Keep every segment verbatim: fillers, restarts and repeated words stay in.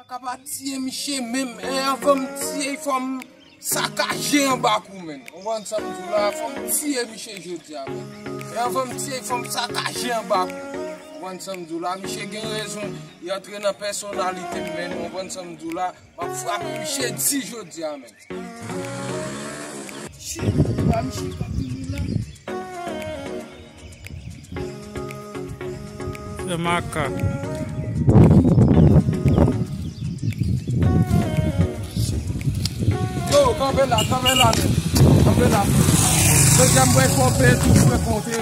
Ka pa tiye misye menm, e anvan m tiye, fò m sakaje anba kou, menn. Ou konprann sa m di w la? Fò m tiye misye jodi a, menn. E anvan m tiye, fò m sakaje anba kou. Ou konprann sa m di w la? Misye gen rezon, li antre nan pèsonalite m, menn. Ou konprann sa m di w la? M ap frape misye di jodi a, menn. Shit, pa misye k ap vini la. Se makak. Yo, kanpe la, kanpe la, men. Kanpe la. Jodi a m pral fè w peye tout frè ke w te,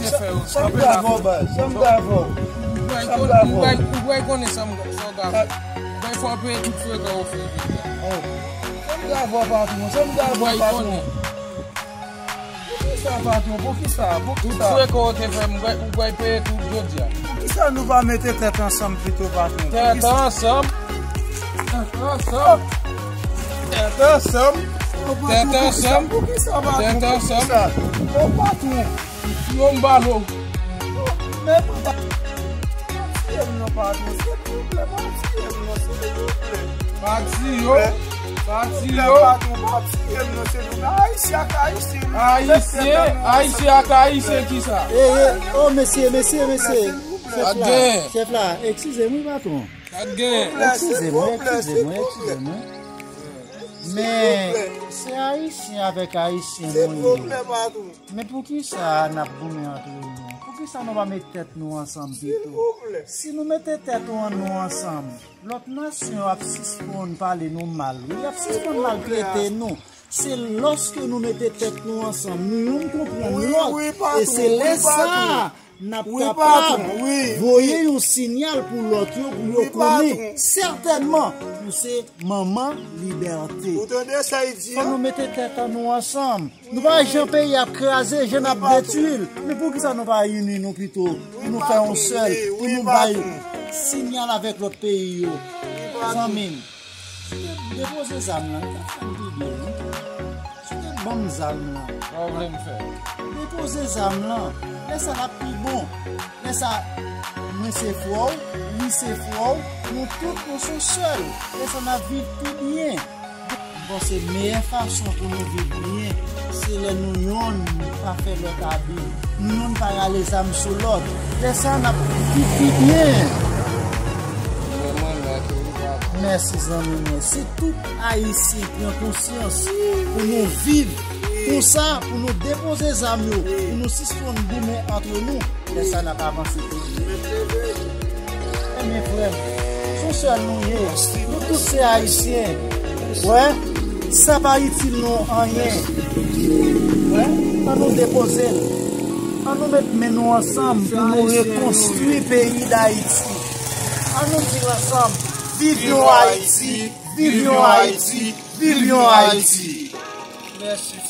te fè yo. Kanpe la. Sa m ta fè w, baz? Sa m ta fè w? Ou pral konnen sa m, sa w ta fè. M pral fè w peye tout frè ke w fè. Oh. Sa m ta fè w, patwon? Sa m ta fè w, patwon? Poukisa, patwon? Poukisa? Poukisa? Tout frè ke w te fè, m pral, ou pral peye tout jodi a. Poukisa nou pa mete tèt ansanm pito, patwon? Tèt ansanm. Tèt ansanm. Tèt ansanm. Tèt ansanm. Poukisa, patwon? Tèt ansanm. Poukisa? Ô, patwon. Yo, m balo. Men papa, pa tiye m non, patwon, silvouplè, pa tiye m non, silvouplè. Pa tiye yo, pa tiye yo. Patwon, pa tiye m non, silvouplè. Ayisyen ak Ayisyen, nou respète nou. Ayisyen ak Ayisyen, kisa? E, e, o, mesye, mesye, mesye. Chèf la, chèf la, eskize m, wi, patwon. Pa t genyen. Eskize mwen, eskize mwen, eskize mwen. Men, se Ayisyen avèk Ayisyen nou ye. Men poukisa n ap goumen antre nou? Poukisa nou pa met tèt nou ansanm pito? Si nou mete tèt nou ansanm, lòt nasyon yo ap sispann pale nou mal, wi, y ap sispann maltrete nou. Se lòske nou mete tèt nou ansanm, nou youn konprann lòt, e se lè sa a n ap kapab voye yon sinyal pou lòt yo, pou yo konnen sètènman nou se manman libète. Ou tande sa l di a? Fò nou mete tèt an nou ansanm. Nou pa wè jan peyi ap kraze, jan n ap detwi l. Men poukisa nou pa ini nou pito, pou nou fè yon sèl, pou nou bay sinyal avèk lòt peyi yo? Zanmi m, si w te depoze zam lan, li t ap fè m pi byen, wi. Si w te ban m zam lan, sa w vle m fè? Depoze zam lan. Lè sa l ap pi bon. Lè sa, mwen se frè w, li se frè w, nou tout nou se yon sèl. Lè sa n ap viv pi byen. M panse meyè fason pou nou viv byen, se lè nou yonn pa fè lòt abi. Nou yonn pa rale zam sou lòt. Lè sa a, n ap viv pi byen. Mèsi, zanmi mwen. Si tout Ayisyen pran konsyans pou nou viv konsa, pou nou depoze zam yo, pou nou sispann goumen antre nou, lè sa n ap avanse pi byen. Ebyen, frè m, se yon sèl nou ye. Nou tout se Ayisyen. Wè, sa pa itil nou anyen. Wè, ann nou depoze l. Ann nou met men nou ansanm pou nou rekonstwi peyi Dayiti. Ann nou di l ansanm, viv yon Ayiti, viv yon Ayiti, viv yon Ayiti. Mèsi.